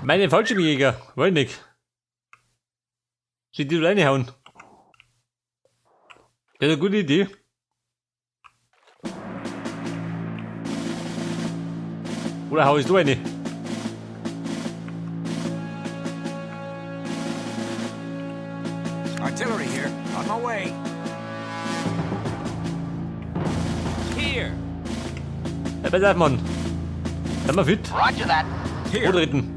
Meine Fallschirmjäger, wollen nicht. Soll ich die da reinhauen? Das ist eine gute Idee. Oder hau ich du eine? Artillery here. On my way. Here. Ja, pass auf, Mann. Sind wir fit? Roger that. Here. Antreten.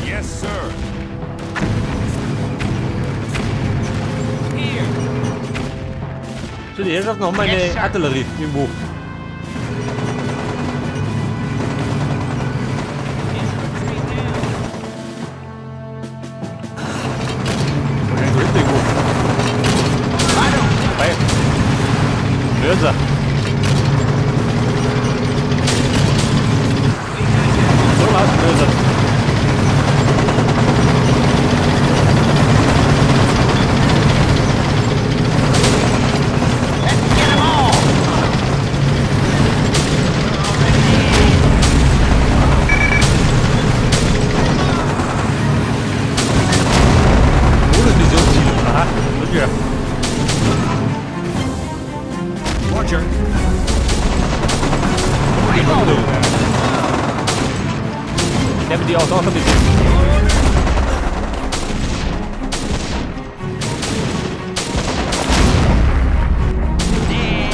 Yes, sir. Here. So, die Herrschaften haben eine Yes, sir. Artillerie irgendwo. Infantry down. Wahrscheinlich da hinten irgendwo. Bei. Mörser. So was, Mörser. Let's get 'em all. Oh, das Missionsziel. Aha, das ja. Roger. Ich habe die auch noch ein bisschen. Dead.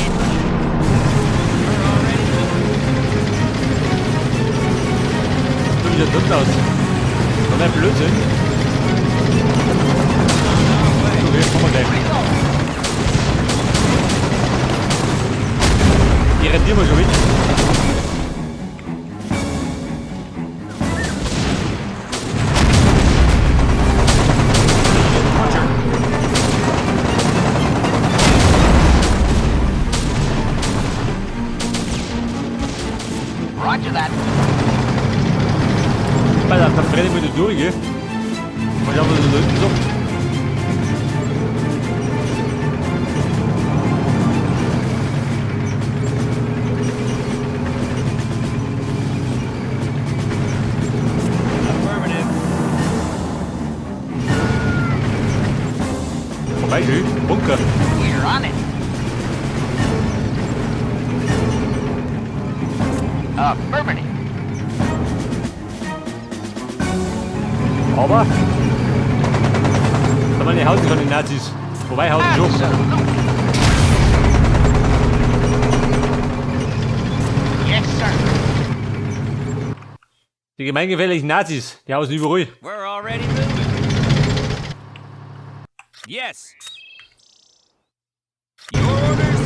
So wie der dort aus. Noch ein Blödsinn. Okay, kommen wir gleich. Die rendieren wir schon mit. Roger. Roger that. Pass auf, dann brennen wir die durch, gell? Mal schauen, was da hinten sagt. Affirmative. Vorbei, schön. Bunker. We're on it. Affirmative. Aber da meine Hause von den Nazis. Wobei Hausen schon. Absolutely. Yes, sir. Die gemeingefährlichen Nazis, die hausen überall. We're already moving. Yes. Your orders?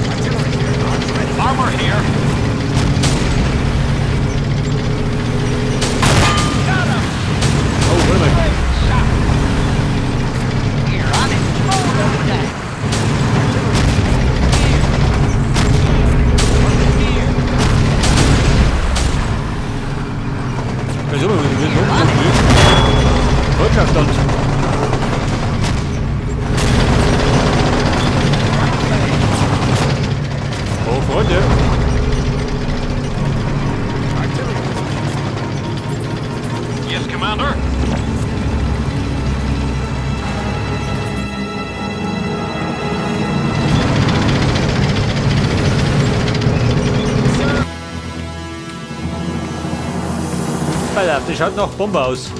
Artillery here. Arms ready. Armor here. Got 'em. Oh, warte mal. Great shot. We're on it. Hold over there. Here. Wieso, wir sind Wirtschaft und. Oh, Freunde. Artillery position. Yes, Commander. Sir. Alter, das schaut nach Bombe aus.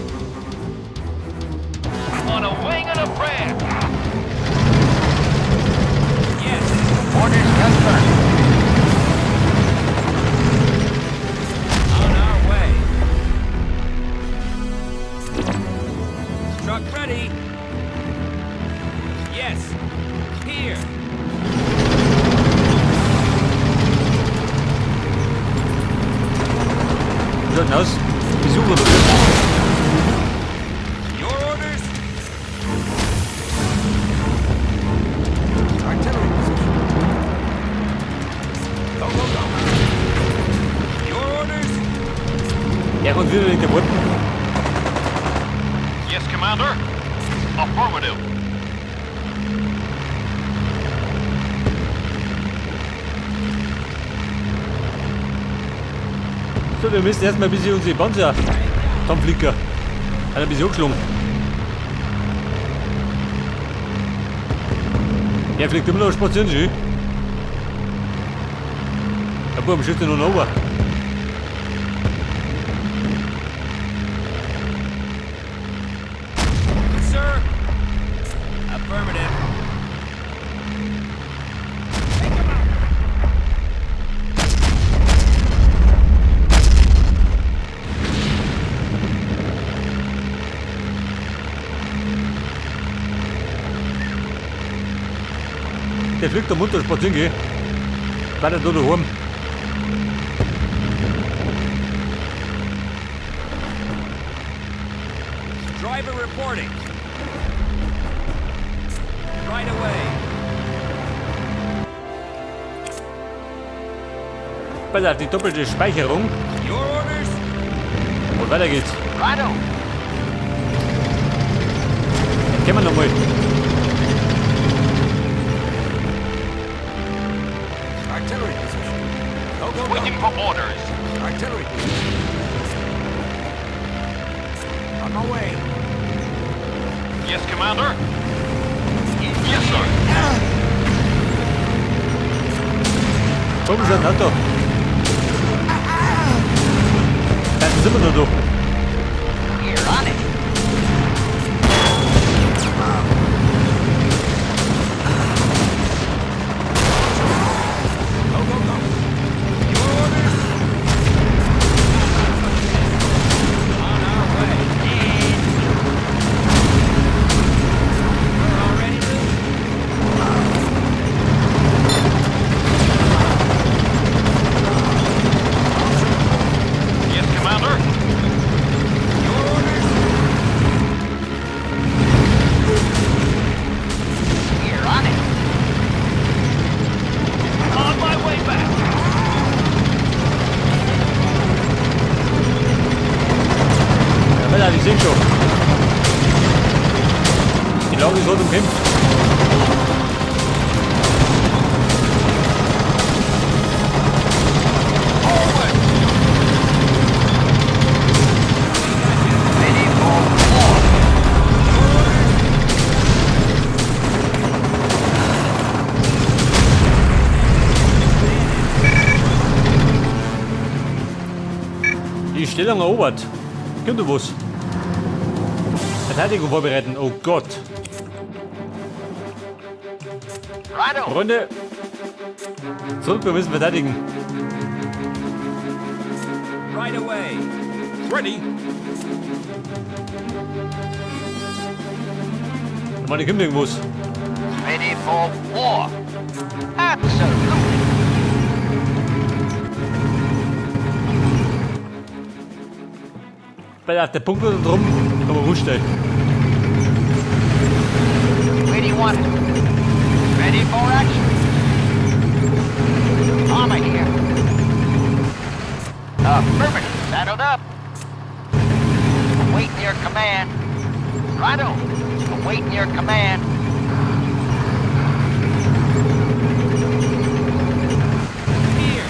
On a wing and a prayer. Yes. Orders confirmed. On our way. Truck ready. Yes. Here. Wie schaut denn aus? Besucher oder was? Your orders? Artillery position. Go, go, go. Your orders? Er kommt wieder mit den Worten. Yes, Commander. Affirmative. So, wir müssen erstmal ein bisschen unsere Panzer zusammenflicken. Hat ein bisschen angeschlagen. Der fliegt immer noch spazieren, schön. Der Bub schießt ja noch runter. Sir. Affirmative. Take 'em out. Der fliegt da munter spazieren, gell? Weiter da daheim. Driver reporting. Right away. Pass auf, die doppelte Speicherung. Your orders? Und weiter geht's. Righto. Dann können wir nochmal. Artillery position. Go, go, go. Waiting for orders. Artillery position. On my way. Yes, Commander. Yes, sir. Komm schon, Auto. Da sind wir noch da. Here, on it. Go, go, go. Your orders? On our way. We're already moving. Yes, Commander. Your orders? Here, on it. On my way back. Ja, weiter, die sind schon. Die Lage ist hart umkämpft. Ready for war. Die Stellung erobert. Kommt du was? Verteidigung vorbereiten. Oh Gott. Righto. Freunde. Zurück, wir müssen verteidigen. Right away. Ready. Ich meine, kommt irgendwas. Ready for war. Absolutely. Bei der Punkt da drum, aber wurscht, ey. Where do you want it? Ready for action. Armor here. Affirmative. Saddled up. Awaiting your command. Righto. Awaiting your command. Here.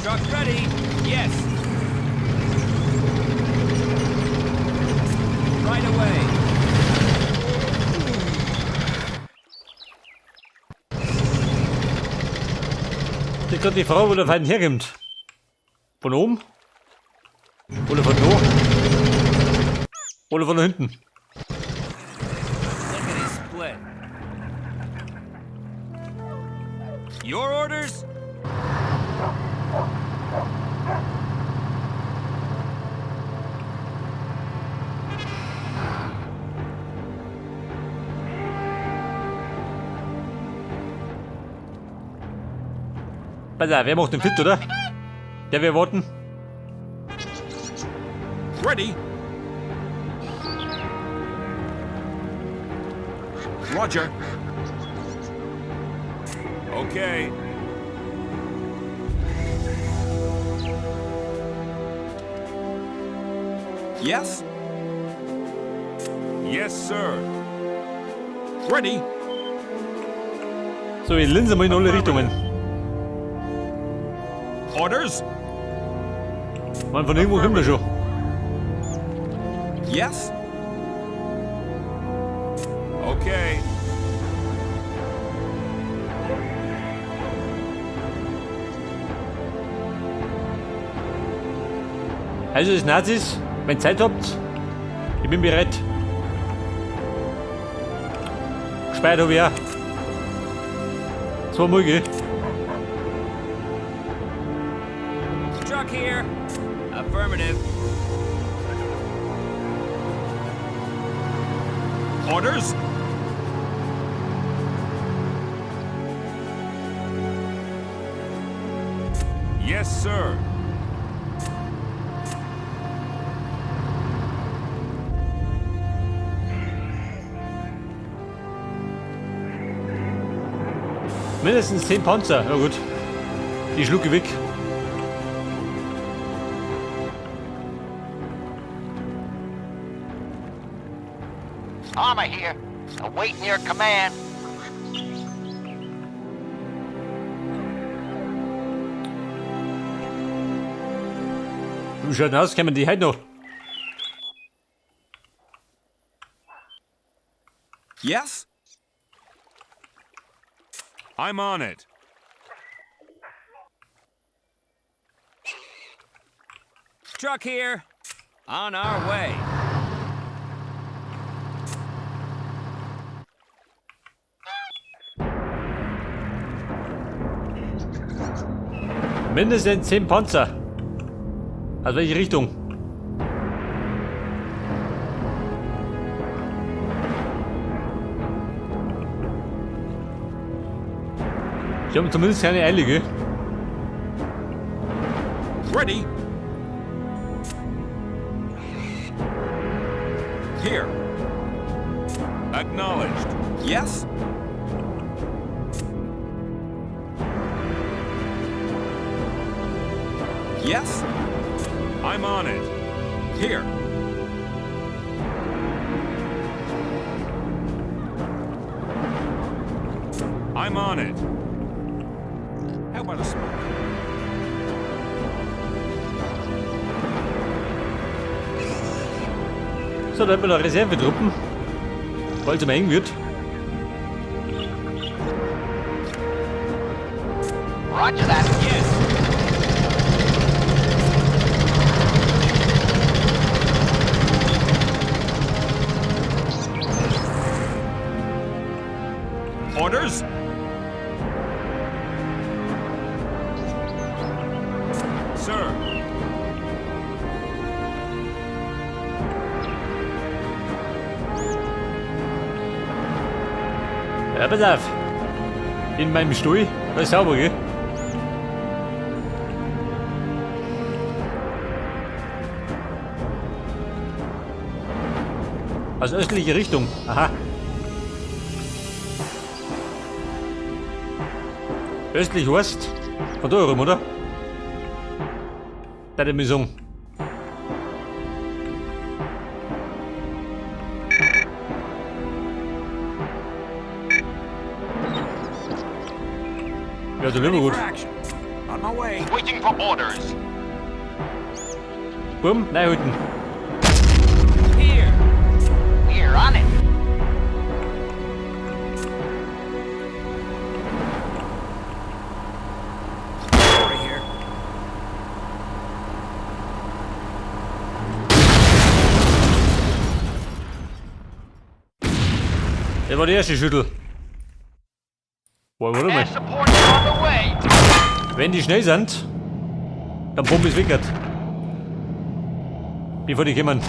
Truck ready. Yes. Right away. Ich gerade die Frage, wo der Feind herkommt. Von oben? Oder von da? Oder von da hinten? Lickety split. Your orders? Pass auf, wer macht den fit, oder? Der wir warten. Ready. Roger. Okay. Yes? Yes, sir. Ready. So, wir linsen mal in alle Richtungen. Orders? Man, von irgendwo kommt er schon. Yes? Okay. Also, das Nazis, wenn ihr Zeit habt, ich bin bereit. Gespeichert hab ich auch. Zweimal, gell? Truck here. Affirmative. Orders? Yes, sir. Mindestens 10 Panzer. Na gut. Die schlucke weg. Armor here. Awaiting your command. Wie schaut denn aus? Kommen die heute noch? Yes? I'm on it. Truck here. On our way. Mindestens 10 Panzer. Also welche Richtung? Ich habe zumindest keine Eile, gell? Ready. Here. Acknowledged. Yes? Yes? I'm on it. Here. I'm on it. How about a smoke? So, da haben wir noch Reservetruppen. Falls es mal eng wird. Roger that. Yes. Orders? Sir. Ja, pass auf. In meinem Stuhl. Das ist sauber, gell? Aus östlicher Richtung. Aha. Östlich West. Von da rum, oder? Da die Mission. Ja, so Ready gut. for action. On my way. Waiting for orders. Bumm, nein, halten. Here. We're on it. Over here. Das war die erste Schüttel. Boah, warte mal. Air support is on the way. Wenn die schnell sind, dann pump ich's weg. Bevor die kommen.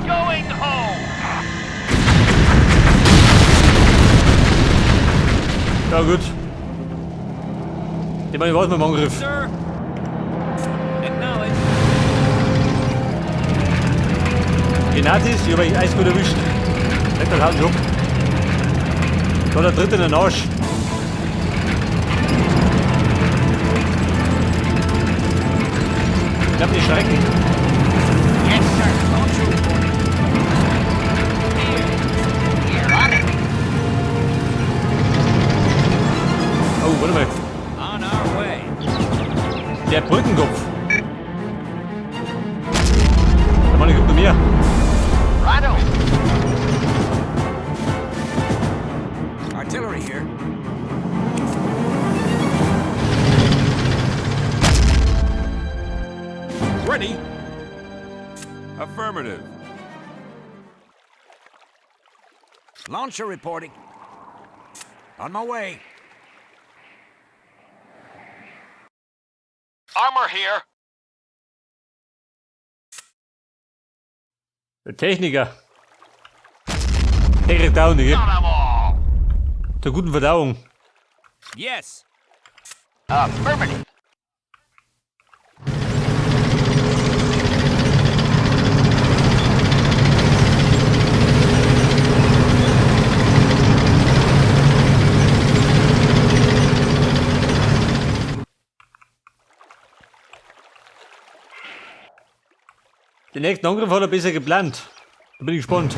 Going home. Ja, gut. Ich meine, was mit dem Angriff? Sir. Acknowledged. Die Nazis, die hab ich eiskalt erwischt. Nicht der Job. Da der dritte in den Arsch. Darf nicht schrecken. Yes, sir. Launcher reporting. Here. Here, on it. Oh, warte mal. On our way. Der Brückenkopf. Da Mann, kommt noch mehr. Righto. Artillery here. Ready. Affirmative. Launcher reporting. On my way. Armor here. Der Techniker. Der kriegt down, gell? Got 'em all. Zur guten Verdauung. Yes. Affirmative. Den nächsten Angriff hat er besser geplant. Da bin ich gespannt.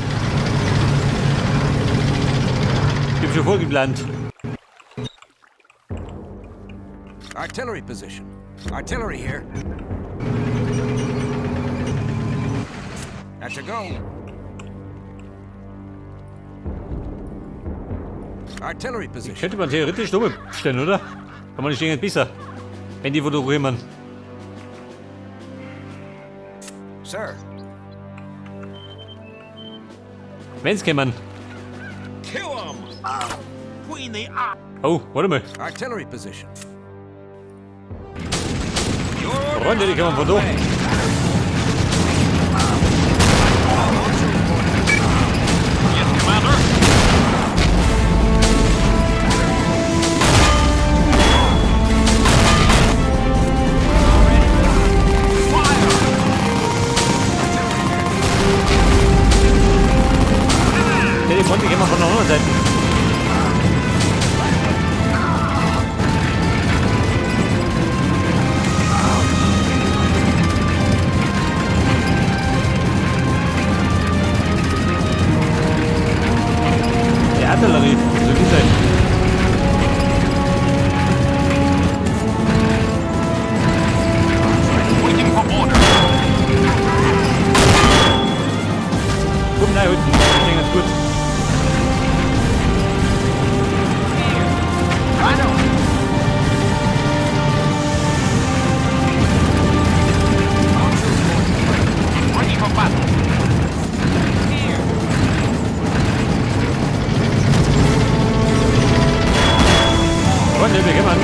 Ich hab schon vorgeplant. Artillery position. Artillery here. That's a go. Artillery position. Könnte man theoretisch nochmal stellen, oder? Kann man nicht irgendwie besser. Wenn die wo da rühren. Sir. Wenn's kämen. Kill 'em. Queen the Oh, warte mal. Artillery position. Freunde, die kommen von da. Yes, Commander. Ja, die Freunde kommen von der anderen Seite. Die Artillerie, so wie sein. Waiting for orders. Komm, nein, heute. Ich denke, ganz gut. Righto. Ready for battle. Here. Freunde, wir kommen.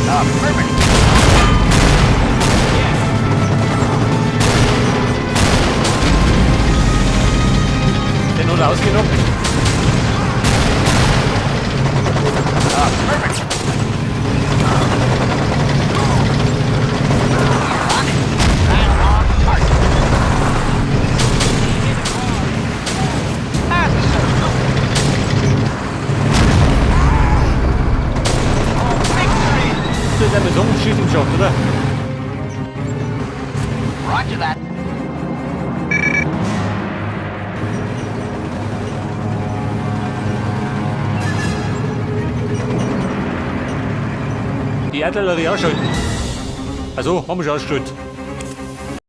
Affirmative. Den hat er ausgenommen. Affirmative. Here, on it. Right on target. Absolutely. For victory. Das ist ein Besorgungsschiff im Schacht, oder? Roger that. Die Artillerie ausschalten. Also, haben wir schon ausgeschaltet.